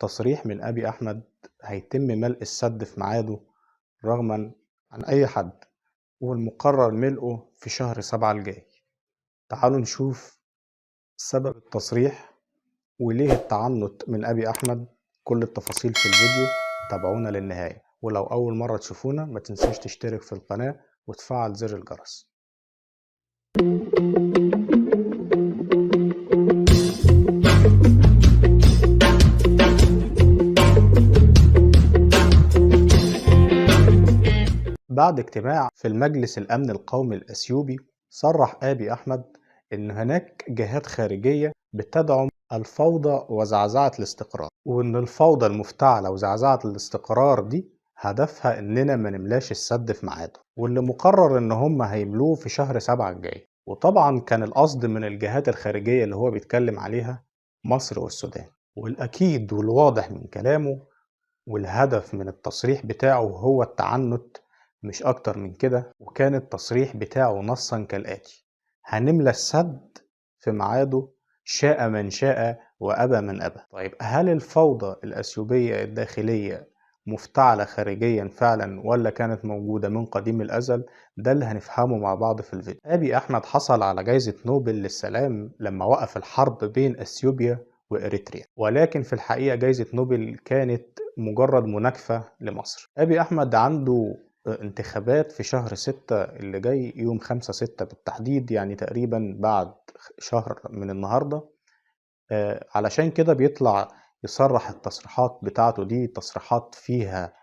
تصريح من أبي أحمد هيتم ملء السد في ميعاده رغما عن أي حد، والمقرر ملئه في شهر 7 الجاي. تعالوا نشوف سبب التصريح وليه التعنت من أبي أحمد. كل التفاصيل في الفيديو، تابعونا للنهاية. ولو أول مرة تشوفونا ما تنساش تشترك في القناة وتفعل زر الجرس. بعد اجتماع في المجلس الأمن القومي الأثيوبي، صرح أبي أحمد إن هناك جهات خارجية بتدعم الفوضى وزعزعة الاستقرار، وإن الفوضى المفتعلة وزعزعة الاستقرار دي هدفها إننا ما نملاش السد في ميعاده، واللي مقرر إن هم هيملوه في شهر 7 الجاي. وطبعا كان القصد من الجهات الخارجية اللي هو بيتكلم عليها مصر والسودان، والأكيد والواضح من كلامه والهدف من التصريح بتاعه هو التعنت، مش أكتر من كده. وكان التصريح بتاعه نصا كالآتي: هنملى السد في ميعاده، شاء من شاء وأبى من أبى. طيب، هل الفوضى الأثيوبية الداخلية مفتعلة خارجيا فعلا ولا كانت موجودة من قديم الأزل؟ ده اللي هنفهمه مع بعض في الفيديو. أبي أحمد حصل على جايزة نوبل للسلام لما وقف الحرب بين أثيوبيا وإريتريا، ولكن في الحقيقة جايزة نوبل كانت مجرد مناكفة لمصر. أبي أحمد عنده انتخابات في شهر 6 اللي جاي، يوم 5/6 بالتحديد، يعني تقريبا بعد شهر من النهاردة. علشان كده بيطلع يصرح التصريحات بتاعته دي، تصريحات فيها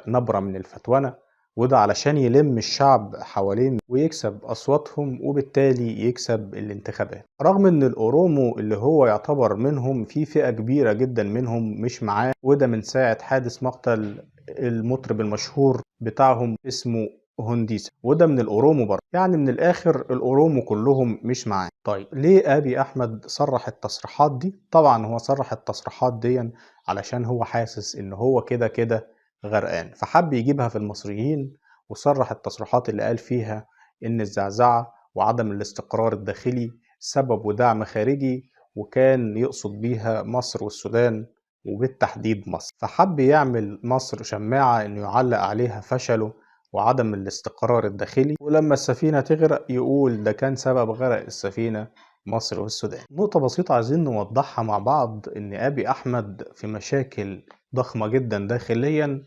نبرة من الفتونة، وده علشان يلم الشعب حوالين ويكسب أصواتهم وبالتالي يكسب الانتخابات. رغم ان الأورومو اللي هو يعتبر منهم في فئة كبيرة جدا منهم مش معاه، وده من ساعة حادث مقتل المطرب المشهور بتاعهم اسمه هونديسا، وده من الأورومو برضه. يعني من الآخر الأورومو كلهم مش معاه. طيب ليه أبي أحمد صرح التصريحات دي؟ طبعا هو صرح التصريحات دي علشان هو حاسس إن هو كده كده غرقان، فحب يجيبها في المصريين، وصرح التصريحات اللي قال فيها إن الزعزعة وعدم الاستقرار الداخلي سبب ودعم خارجي، وكان يقصد بيها مصر والسودان وبالتحديد مصر. فحب يعمل مصر شماعة إنه يعلق عليها فشله وعدم الاستقرار الداخلي، ولما السفينة تغرق يقول ده كان سبب غرق السفينة مصر والسودان. نقطة بسيطة عايزين نوضحها مع بعض، إن أبي أحمد في مشاكل ضخمة جدا داخليا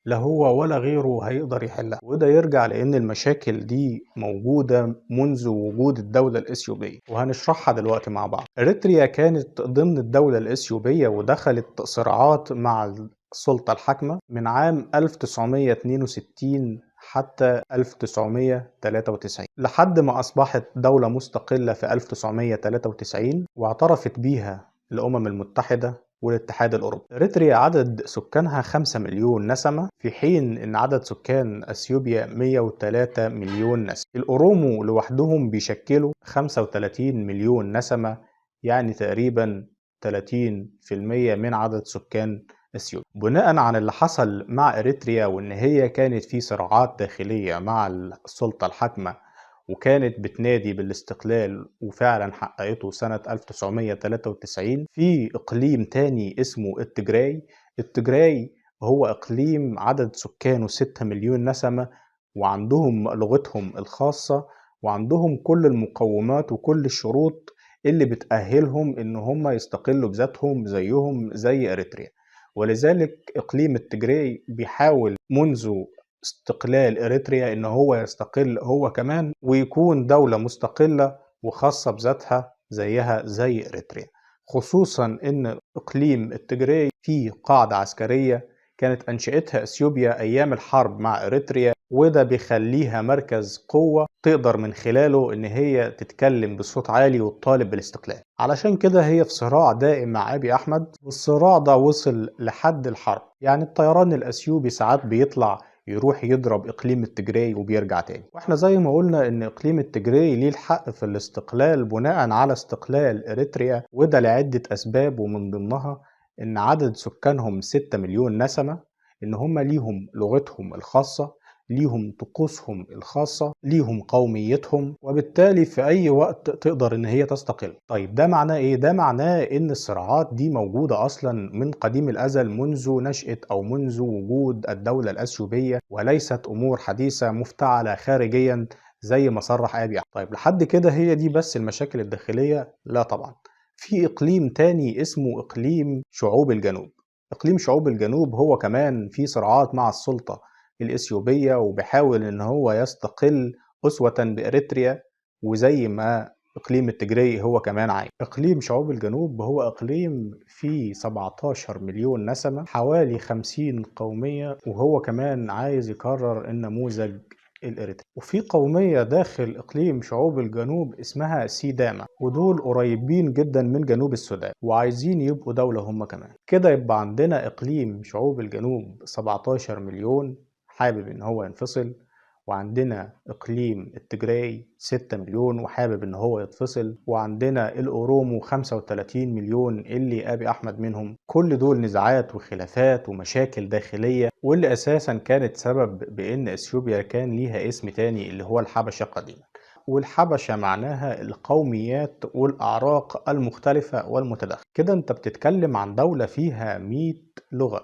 لا هو ولا غيره هيقدر يحلها، وده يرجع لأن المشاكل دي موجودة منذ وجود الدولة الإثيوبية، وهنشرحها دلوقتي مع بعض. إريتريا كانت ضمن الدولة الإثيوبية ودخلت صراعات مع السلطة الحاكمة من عام 1962 حتى 1993، لحد ما أصبحت دولة مستقلة في 1993 واعترفت بيها الأمم المتحدة والاتحاد الأوروبي. إريتريا عدد سكانها 5 مليون نسمة، في حين إن عدد سكان أثيوبيا 103 مليون نسمة. الأورومو لوحدهم بيشكلوا 35 مليون نسمة، يعني تقريبا 30% من عدد سكان أثيوبيا. بناء على اللي حصل مع إريتريا وإن هي كانت في صراعات داخلية مع السلطة الحاكمة وكانت بتنادي بالاستقلال وفعلا حققته سنة 1993، في إقليم تاني اسمه التجراي. التجراي هو إقليم عدد سكانه 6 مليون نسمة، وعندهم لغتهم الخاصة وعندهم كل المقومات وكل الشروط اللي بتأهلهم إن هم يستقلوا بذاتهم زيهم زي إريتريا. ولذلك إقليم التجراي بيحاول منذ استقلال إريتريا إن هو يستقل هو كمان ويكون دولة مستقلة وخاصة بذاتها زيها زي إريتريا، خصوصا إن إقليم التجراي فيه قاعدة عسكرية كانت أنشأتها أثيوبيا أيام الحرب مع إريتريا، وده بيخليها مركز قوة تقدر من خلاله إن هي تتكلم بصوت عالي وتطالب بالاستقلال. علشان كده هي في صراع دائم مع أبي أحمد، والصراع ده وصل لحد الحرب. يعني الطيران الأثيوبي ساعات بيطلع يروح يضرب إقليم التجراي وبيرجع تاني. واحنا زي ما قلنا إن إقليم التجراي ليه الحق في الاستقلال بناء على استقلال إريتريا، وده لعدة أسباب، ومن ضمنها إن عدد سكانهم 6 مليون نسمة، إن هم ليهم لغتهم الخاصة، ليهم طقوسهم الخاصة، ليهم قوميتهم، وبالتالي في أي وقت تقدر إن هي تستقل. طيب ده معناه إيه؟ ده معناه إن الصراعات دي موجودة أصلا من قديم الأزل، منذ نشأة أو منذ وجود الدولة الأثيوبية، وليست أمور حديثة مفتعلة خارجيا زي ما صرح آبي. طيب لحد كده هي دي بس المشاكل الداخلية؟ لا طبعا، في إقليم تاني اسمه إقليم شعوب الجنوب. إقليم شعوب الجنوب هو كمان في صراعات مع السلطة الإثيوبية، وبيحاول إن هو يستقل أسوة بإريتريا، وزي ما إقليم التجري هو كمان عايز. إقليم شعوب الجنوب هو إقليم فيه 17 مليون نسمة، حوالي 50 قومية، وهو كمان عايز يكرر النموذج الإريتري. وفي قومية داخل إقليم شعوب الجنوب اسمها سيداما، ودول قريبين جدا من جنوب السودان وعايزين يبقوا دولة هم كمان. كده يبقى عندنا إقليم شعوب الجنوب 17 مليون حابب إن هو ينفصل، وعندنا إقليم التجراي 6 مليون وحابب إن هو يتفصل، وعندنا الأورومو 35 مليون اللي آبي أحمد منهم. كل دول نزاعات وخلافات ومشاكل داخلية، واللي أساسا كانت سبب بإن إثيوبيا كان ليها اسم تاني اللي هو الحبشة قديما. والحبشة معناها القوميات والأعراق المختلفة والمتداخلة. كده أنت بتتكلم عن دولة فيها 100 لغة،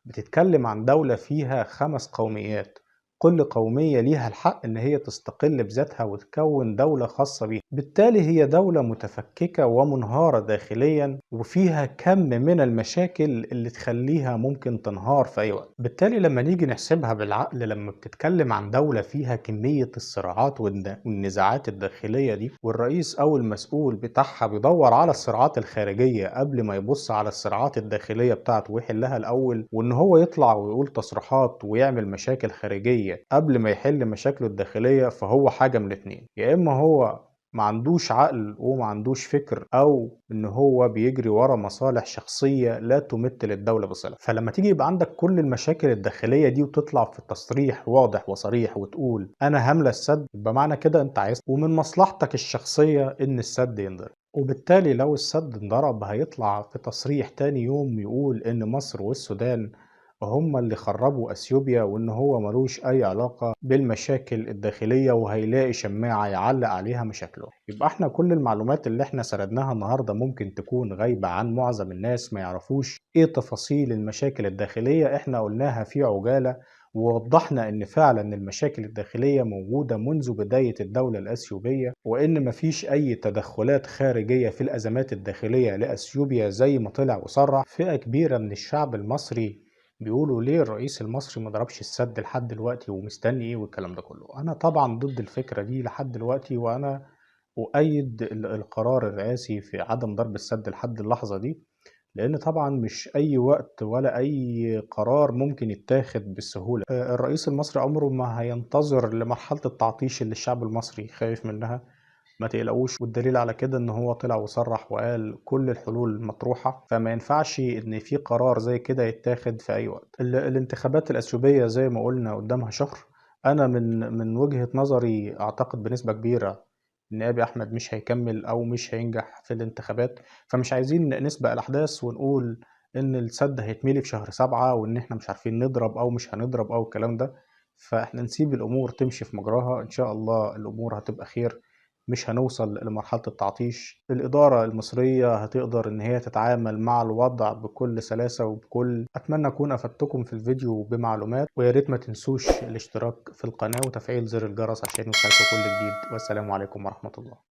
بتتكلم عن دولة فيها 5 قوميات، كل قومية ليها الحق إن هي تستقل بذاتها وتكون دولة خاصة بيها. بالتالي هي دولة متفككة ومنهارة داخليا، وفيها كم من المشاكل اللي تخليها ممكن تنهار في أي وقت. بالتالي لما نيجي نحسبها بالعقل، لما بتتكلم عن دولة فيها كمية الصراعات والنزاعات الداخلية دي، والرئيس أو المسؤول بتاعها بيدور على الصراعات الخارجية قبل ما يبص على الصراعات الداخلية بتاعته ويحلها الأول، وإن هو يطلع ويقول تصريحات ويعمل مشاكل خارجية قبل ما يحل مشاكله الداخلية، فهو حاجة من الاتنين: يا إما هو ما عندوش عقل وما عندوش فكر، أو إن هو بيجري ورا مصالح شخصية لا تمثل الدولة بصلة. فلما تيجي يبقى عندك كل المشاكل الداخلية دي وتطلع في تصريح واضح وصريح وتقول أنا هملى السد، يبقى معنى كده أنت عايز ومن مصلحتك الشخصية إن السد ينضرب. وبالتالي لو السد انضرب هيطلع في تصريح تاني يوم يقول إن مصر والسودان هم اللي خربوا أثيوبيا، وإن هو ملوش أي علاقة بالمشاكل الداخلية، وهيلاقي شماعة يعلق عليها مشاكله. يبقى احنا كل المعلومات اللي احنا سردناها النهاردة ممكن تكون غايبة عن معظم الناس، ما يعرفوش ايه تفاصيل المشاكل الداخلية. احنا قلناها في عجالة ووضحنا ان فعلا المشاكل الداخلية موجودة منذ بداية الدولة الأثيوبية، وان مفيش اي تدخلات خارجية في الأزمات الداخلية لأثيوبيا زي ما طلع وصرح. فئة كبيرة من الشعب المصري بيقولوا ليه الرئيس المصري ما ضربش السد لحد دلوقتي ومستني ايه والكلام ده كله. انا طبعا ضد الفكرة دي لحد دلوقتي، وانا اؤيد القرار الرئاسي في عدم ضرب السد لحد اللحظة دي، لان طبعا مش اي وقت ولا اي قرار ممكن يتاخد بالسهولة. الرئيس المصري عمره ما هينتظر لمرحلة التعطيش اللي الشعب المصري خايف منها، ما تقلقوش. والدليل على كده ان هو طلع وصرح وقال كل الحلول مطروحة، فما ينفعش ان في قرار زي كده يتاخد في اي وقت. الانتخابات الأثيوبية زي ما قلنا قدامها شهر. انا من وجهة نظري اعتقد بنسبة كبيرة ان ابي احمد مش هيكمل او مش هينجح في الانتخابات، فمش عايزين نسبق الاحداث ونقول ان السد هيتملي في شهر 7 وان احنا مش عارفين نضرب او مش هنضرب او الكلام ده. فاحنا نسيب الامور تمشي في مجراها، ان شاء الله الامور هتبقى خير، مش هنوصل لمرحلة التعطيش. الإدارة المصرية هتقدر إن هي تتعامل مع الوضع بكل سلاسة وبكل. أتمنى أكون أفدتكم في الفيديو بمعلومات، ويا ريت ما تنسوش الاشتراك في القناة وتفعيل زر الجرس عشان يوصلكم كل جديد. والسلام عليكم ورحمة الله.